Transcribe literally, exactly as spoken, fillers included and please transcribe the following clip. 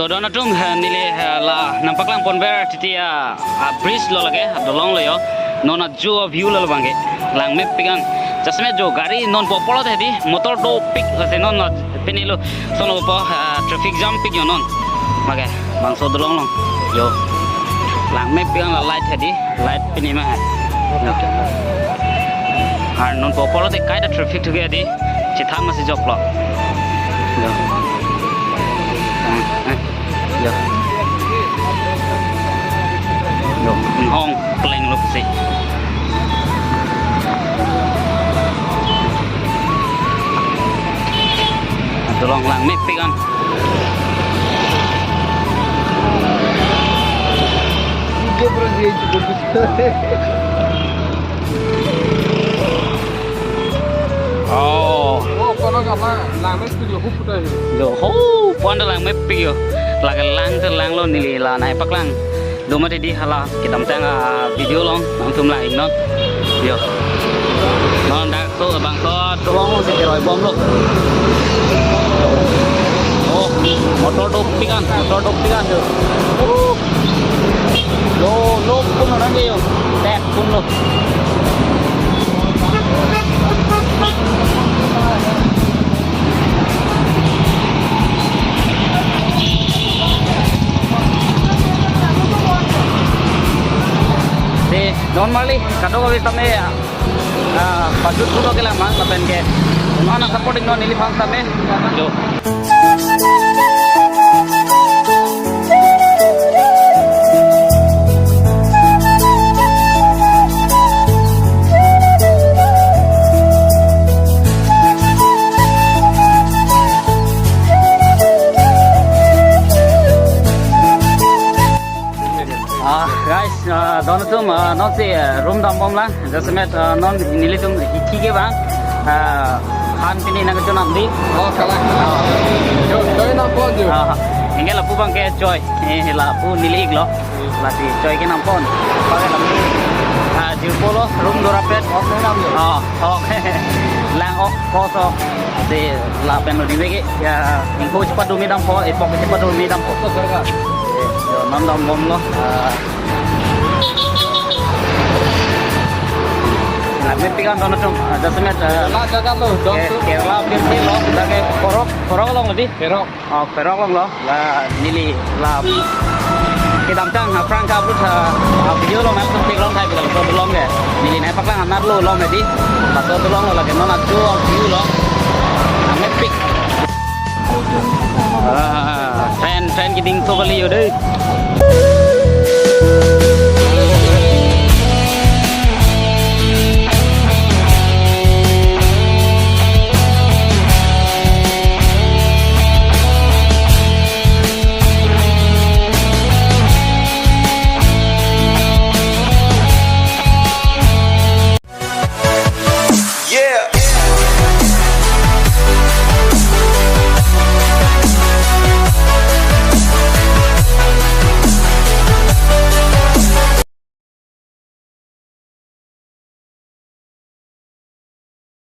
So, don atum, eh, neli, eh, la nangpaklang ponver titi, ah, ah, bridge lo lake, ah, dolong lo yo. Non ajo view lo bangke. Langmepik an. Jasemet jo gari non po pulo hedi, motor dopik lasi non, non pini lo. Sono po, ah, traffic jam pik yo non. Mage, bangso dolong long. Yo. Langmepik an la light hedi. Light pini ma. Ar non po pulo te kaita traffic thuke di. Chithan masi joklo. Yo. Eh, eh. Yo. Yo. Hong pleng lo si. Dolong langmepik an. Oh. Oh, kono kama langmepik yo hup puta yo. Yo, ho, pon langmepik yo. Lake lang te lang lo neli la nangpaklang. Doma di hala kedamtang, ah, video long nangtum lang-iknon. Yo. Non dak so bangso dolong si keroi bom lo. Oh, motor dopik an, motor dopik an yo. Lo, lo pun orang yo. Tek pun lo. Si, don marli, kadokave tame, ah, pajut pulo kelang mang, lapen ke. Mana supporting non neliphan tame. Yo. Ah, guys, ah, don atum, ah, non si, ah, room dambom lang. Jasemet, ah, non nelitum hithi ke bang, ah, han pini nangchonam di. Oh, kalang. Ah. Yo, choi nangpon yo. Ah, anke lapu bangke choi. Eh, lapu neli-iklo. Lasi choi kenangpon. Pakai lapu. Ah, jirpo lo, room dorapet. Oh, kalang yo. Ah, oh. Lang ok, kos ok. Si lapen lo neli ke. Ya, ingko chepado me dampo, epok chepado me dampo. Yo, non dambom lo. Ah. Langmepik an don atum, ah, jasemet, ah, la jaga lo, don ke, tu. Kerala pirti lo, lake Korok, Korok long lo di. Kerok. Oh, Kerok long lo, la neli la kedamtang, ah, prank ka-upload, ah, ah, video long nangtum pik long thai pik lo, so dolong ke. Neli nangpaklang anerlo long hedi. Laso dolong lo lake non ajo view lo. Langmepik. Ah, train, train keding so kali yo dei.